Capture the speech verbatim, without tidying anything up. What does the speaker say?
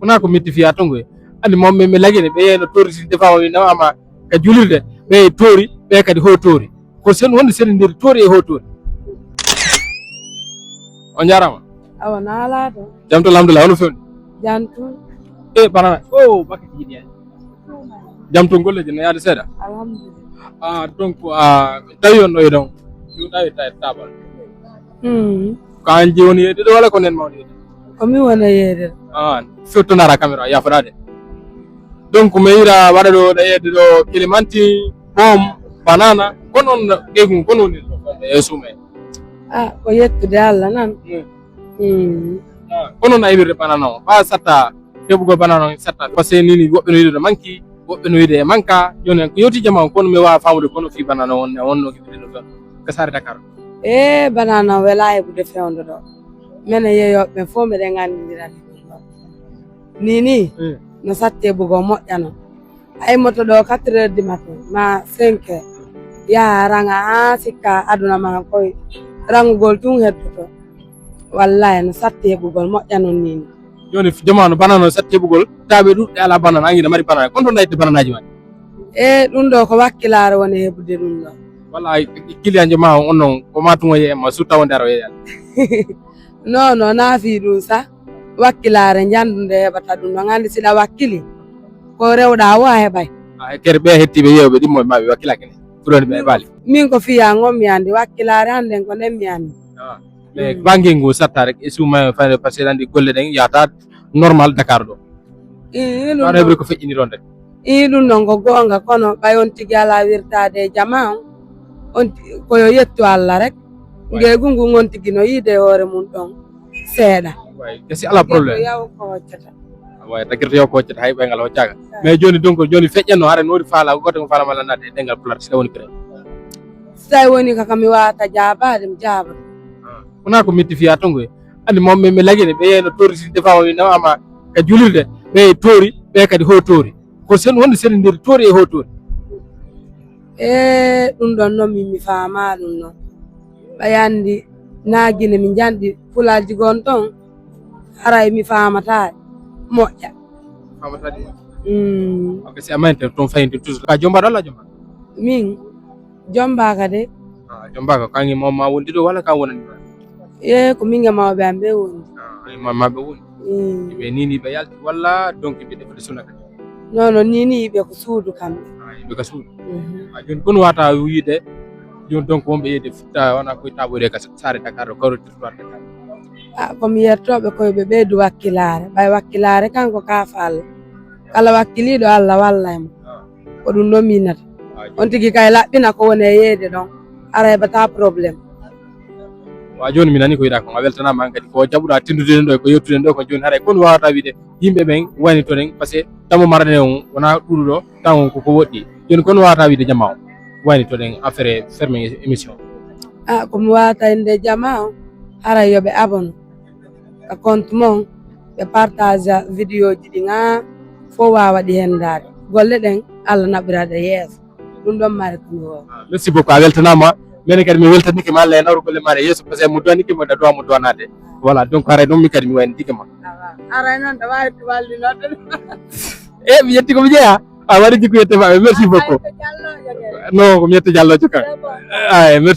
Wona ko metti fiya to ngoye. Andi mo mi lagene ɓe yeyno tori si defa o ina ama ka julirde ɓe tori ɓe kadi ho tori. Ko sen wonde sen nder tori e ho tori. On jarama. Awa na ala to. Jam to alhamdulillah, hono fewni? Jam to. E bana o bakati yiɗi en. Jam to golleji no yaade seeɗa? Alhamdulillah. Ah, donc ah, tawi on ɗo e ɗon. Ɗum tawi tawi tabal. Hmm. Ko an joni yeede ɗo wala ko nen mawni yeede? Ko mi wona yeede. Ah, fewtonara caméra yafoɗade. Donc mi yira waɗa ɗo ɗa yeede ɗo kilimanti, pom, banana, kono on geygu kono woni ɗo e suume. Ah, ko yettude Allah nan. Hmm. Hmm. Ah, kono na iwirde banana o ba satta heɓugol banana o satta parce que nini woɓɓe no yiɗude manki, woɓɓe no yiɗe e manka. Joni ko yewti jama on kono mi wawa famude kono fi banana on ne wonno ko ɓiɗe ɗo ka saare Dakar. E banana o wela heɓude fewndo ɗo. Minen yeyoɓe ɓen fof meɗen anndindirani ɗum ɗo. Ni ni. Hmm. No satte bugo moƴƴa non. Ay moto ɗo quatre heures du matin ma cinq heures yaha ranga ha sikka aduna ma koye rangugol tun heddoto. Wallahi no satti heɓugol moƴƴa non ni ni. Joni jama no banana no satti heɓugol taɓe ɗuɗɗe ala banana angi no mari banana kon to dayitte bananaji ma? E ɗum ɗo ko wakkilare woni heɓude ɗum ɗo. Walla client ma on non ko ma tun o yeeya ma sutta wonde ara o yeeya? Non non na fi ɗum sa. Wakkilaare njanndude heɓata ɗum ɗon anndi siɗa wakkili ko rewɗa wo a heɓay. Kere ɓe hettiiɓe yewɓe ɗimmo ma ɓe wakkilaki ne? Fuɗoni ɓe ɓaali. Min ko fiya ngon mi anndi wakkilaare hannden ko nden mi anndi. Mais bange ngu satta rek e suma fane parce que anndi golle ɗen yata normal Dakar ɗo. Ɗon heɓre ko feƴƴini ɗon rek. Ii ɗum ɗon ko goonga kono ɓay on tigi alaa wirtaade e jama on, on ko yo yettu Allah rek. Ngeegu ngu on tigi no yiide e hoore mum ɗon seeɗa. Gasi alaa problème. Yaw ko hoccata. Way tagirta yaw ko hoccata hay ɓay ngal hoccaaka. Mais jooni donc jooni feƴƴanno hara noori faala ko goto ko faala mala naade e ɗengal pular sika woni prêt. So tawi woni kaka mi wawata jaabaade mi jaaba. Wona ko metti fiya to ngoye. Andi mo mi lagine ɓe yeyno tori si defa o winama ka julirde ɓe tori ɓe kadi ho tori. Ko sen wonde sen nder tori e ho tori. E ɗum ɗon noon min mi faama ɗum noon. Ɓay anndi naagine mi njanɗi pulaaji gon ton haray mi faamata moƴƴa. Faamata ɗi moƴƴa. Mm. Ok si a mayinte toon fayinte toujours ka jombaɗo alla jomba? Min jombaaka de. Ah, jombaaka kangi mo ma wondi ɗo wala ka wonani ma? E ko min e mawɓe am ɓe wondi. Ah, ma ma ɓe wondi. Mm. Ɓe nini ɓe yalti walla donc ɓe defude sunna kadi? Non non nini ɓe ko suudu kamɓe. Ah, ɓe ka suudu. Mhm. Ah, joni kono wata wiide joni donc wonɓe yeyde futta wona koye taɓoyde ka saare Dakar ɗo kawre territoire Dakar. Ah, komi yettoɓe koye ɓe ɓeydu wakkilaare ɓay wakkilaare kanko kafa Allah kala wakkiliɗo Allah walla e mo. Ah. Ko ɗum ɗo minnata. On tigi kay laɓɓina ko woni e yeyde ɗon ara heɓata problème. Wa joni mi nani ko yiɗa kon a weltanama an kadi ko jaɓuɗa tindude ɗo ko yettude ɗo ko joni haray kon wawata wiide yimɓe ɓen wayni toon en parce que tamo marane on wona ɗuɗuɗo tan on koko woɗɗi. Joni kon wawata wiide jama o wayni toon en affaire ferme émission. A komi wawata inde jama o haray yoɓe abono ka compte mon ɓe partage vidéo ji ɗi ga fof wawa ɗi hendade golle ɗen Allah naɓɓiraɗe yeeso. Ɗum ɗon mari ko mi woo. Merci beaucoup a weltanama. Mene kadi mi weltanike ma Allah e nawru golle maɗa yeeso parce que mo duwanike mo da duwa mo duwanade. Voilà donc haray ɗum mi kadi mi waynitike ma. Aray noon ɗa wawi wallinoɗe. E mi yetti ko mi jeeya. A waɗi jikku yette maɓɓe merci beaucoup. Non ko mi yetta jallojo kan. Ay merci.